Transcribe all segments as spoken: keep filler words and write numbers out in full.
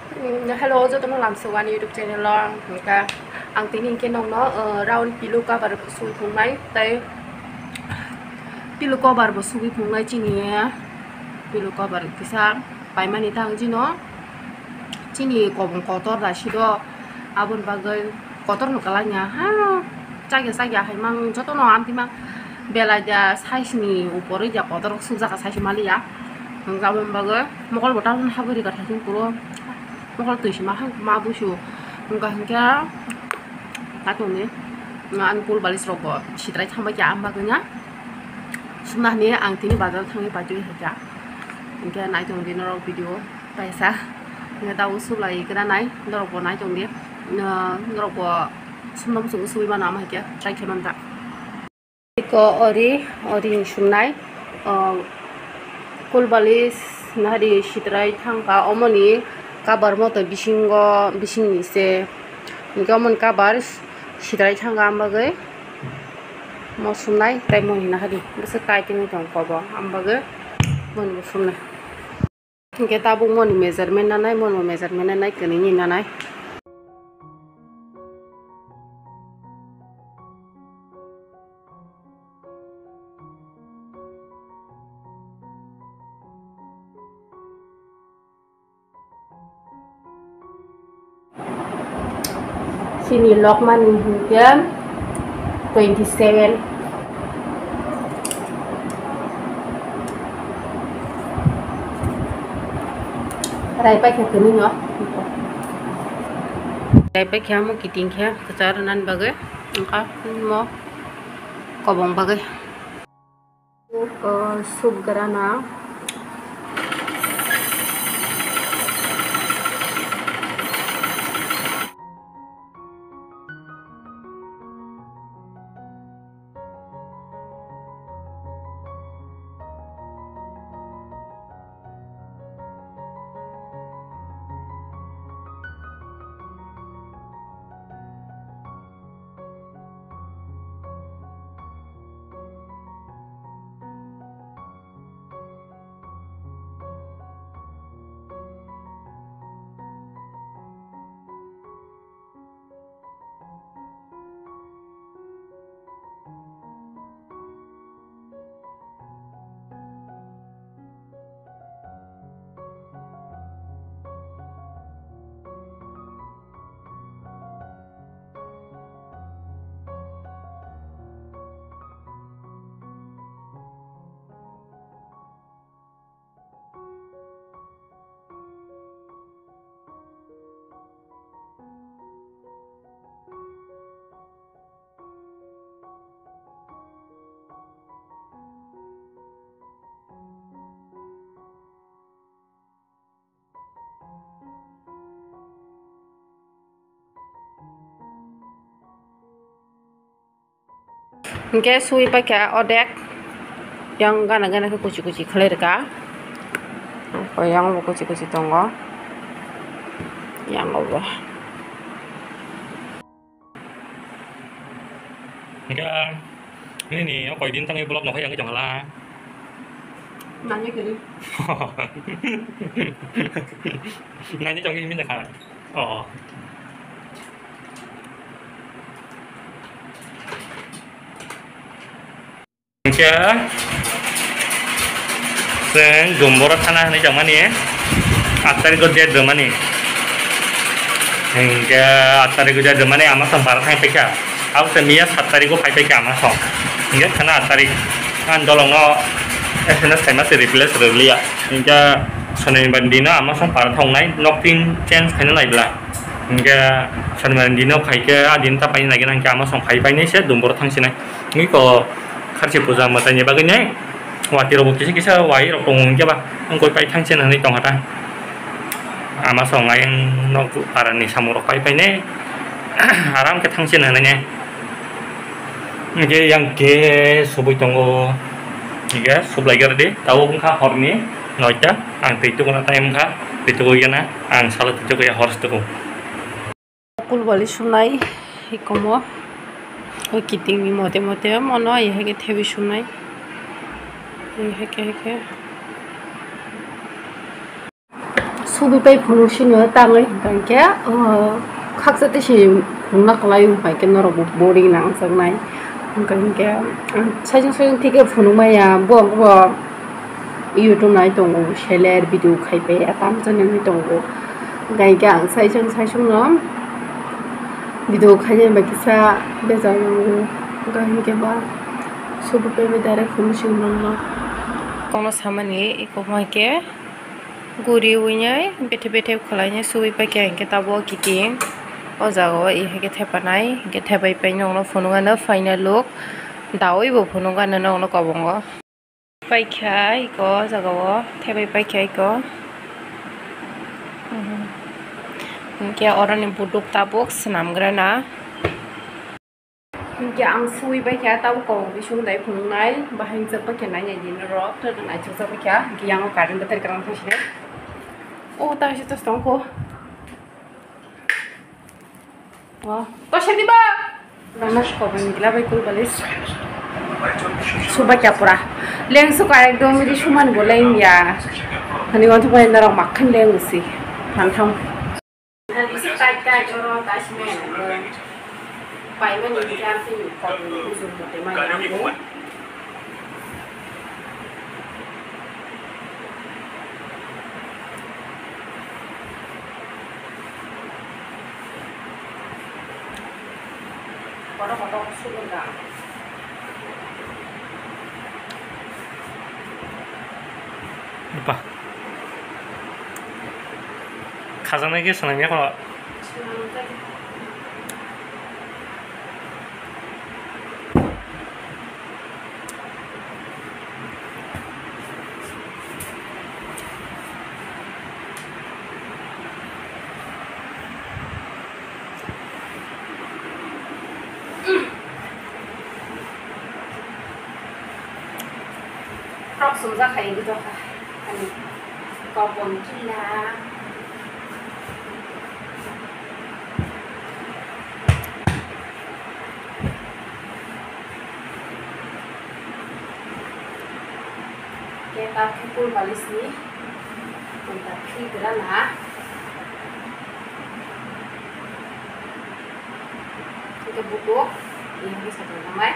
Mm, hello, jotono lamsok ani YouTube channel o. Hwnkha ang tini hwnkhe nongno, uh, round pillow cover bo sugwi phunuknai, tei pillow cover bo sugwi phunuknai chini pillow cover kisa paimani tang jino. Chini kobong kotor da sido, aboni bagwi kotor no kwlangya ha, chakya chakya hai mang jotono amtwi mang belai da size ni upor ya kotor sukjak size maliya. Hwnkhe aboni bagwi mokol bo tabuk habwi rwkha thaichung kuro, mokol twi sima hai ma busu wngkha hwnkhe. Katongni ani cool balis rok bo sitrai thangbai kha, ang bagwi na sumna hwnwi ang tini bazar thangwi paitwi hai kha. Hwnkhe naitongdi norok video. Paisa. Hingke tabuk sublai gana nai, norok bo nai tongdi. Norok bo sumno muchungo sugui mano, ama hai khe try khe manjak. Iko ori, ori ni sumnai, cool balis nahari sitrai thangkha, omoni cover moto bisingo, bisingni se. Hingke omoni cover sitrai thangkha, ama bagwi mo sumnai, tei moni nahari bwswk kai tongwi tong kobo, ama bagwi moni bo sumnai. Hingke tabuk moni measurement nanai, moni measurement nanai, kwnwi ni nanai. Chini lokmani hingke twenty seven. Rai paikha kwnwi no. Rai paikha amo kiting khe kwcharo nani bagwi wngkha mo kobong bagwi. Sup, uh, sup grana. Hingke sui paikha odek, yang gana gana khe kuchi kuchi khlai rwkha, yang bo kuchi kuchi tongo, yang bo. Hingke nini o koi din tangwi vlog no khe yang tong hala. Nani kiri. Nani tong ini kha. Oh. Hingke chwng Dumboro thana hinwi tongmani, aat tarikgo date rwmani. Hingke aat tarikgo date rwmani, ama song bara thang paikha. Abo se miya saat tarikgo phai paikha ama song. Hingke khana aat tarik. Ang dolongno S M S khaima se replace rwliya. Hingke Sonibar dino ama song para thongnai, nok tin change khaina naibla. Hingke Sonibar dino phaikhe, a din ta paina naikhe, hingke ama song phai painai se Dumboro thangsinai. Hingke ko kharchi puja mwtaini bagwi nai, watwi rok bo kisa kisa wai rok tongo hingke ba, wngkoi pai thangsin hinwi tongkha ta. Ama song ayang nok parani samung rok pai painai, aram khe thangsin hinwi nai. Hingke yang khe subui tongo, hingke sublai gari di, tabuk wngkha horni noita, ang twi tukuna time wngkha, twi tukui gana, ang salo twi tukui hor se tuku. Cool bali sunai, ikomo, o kiting ni mote mote, mono, ai hake thebi sunai, ai hake hake. Subi pai phunuk sino tangwi hwnkha hinkhe, o, khaksa tei se phunukna kwlai wngkha hinkhe norokbo boring nangjaknai. Hwnkha hinkhe, ang saichung saichung thikhe phunuk maya, bo, bo YouTube nai tongo, seler video khai paiya, tamo channel nai tongo. Hwnkha hinkhe ang saichung saichungno video khaina bai kisa bejak nango. Hwnkha hinkhe ba subi pai bai direct phunuk sino mangno. Kono samani iko hwnkhe. Guri winai bethe bethe khwlainai suwi paikha hinkhe tabuk kiting. O jaga o i haikhe thepanai hinkhe thepai pai nokno phunukgano final look daui bo phunukgano nokno kobongo. Paikha iko o jaga o thepai paikha iko. Hinkhe oroni buduk tabuk swnamgrana. Hinkhe ang suwi bai kha, tabuk kok bising dai phunuknai, bahai jwk bai kha nainai di norok, to naithok jak bai kha, hinkhe yang o current bwtwi kwrwng thang sinai. O ta se to stong kho. O, to se diba. Bana kobang gila bai kul balis. Subai kha pura. Leng su ka ekdom di suman bo leng ya. Hani wan thok bai norok makhan leng usi. Phantham. Bisi tight tight oro ta simi, eh, paimani hinkhe ang chini kokni bujur mote mani nango. Kotor kotor sugrwng. Ba. Khajaknai khe swnam ya kho. Rok sumjak hai wngwi tongkha ani kopong kila. Khe ta khe cool balisni punta free gra na. Hingke buko, ini hingke satu namai.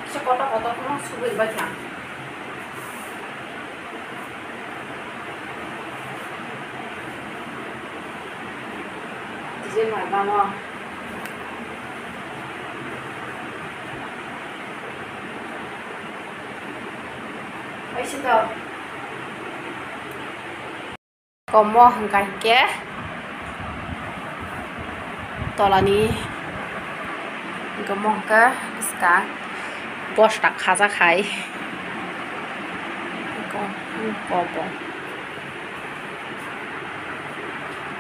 Kisa kotor kotor no sugwi bai kha. Design bai mano. Oi, sito. Komo hwnkha hinkhe tolani komo hwnkha bwskang bosta khajak hai. Ko-, kobo.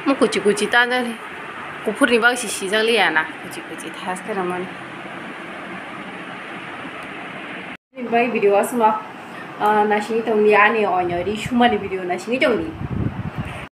Mo kuchi kuchi ta nani. Kuphurni bagwi se sijak liya na. Kuchi kuchi thaske rwmani. Bai video aswkno, ah, naisingwi tongdi, ani oino ri sumani video naisingwi tongdi.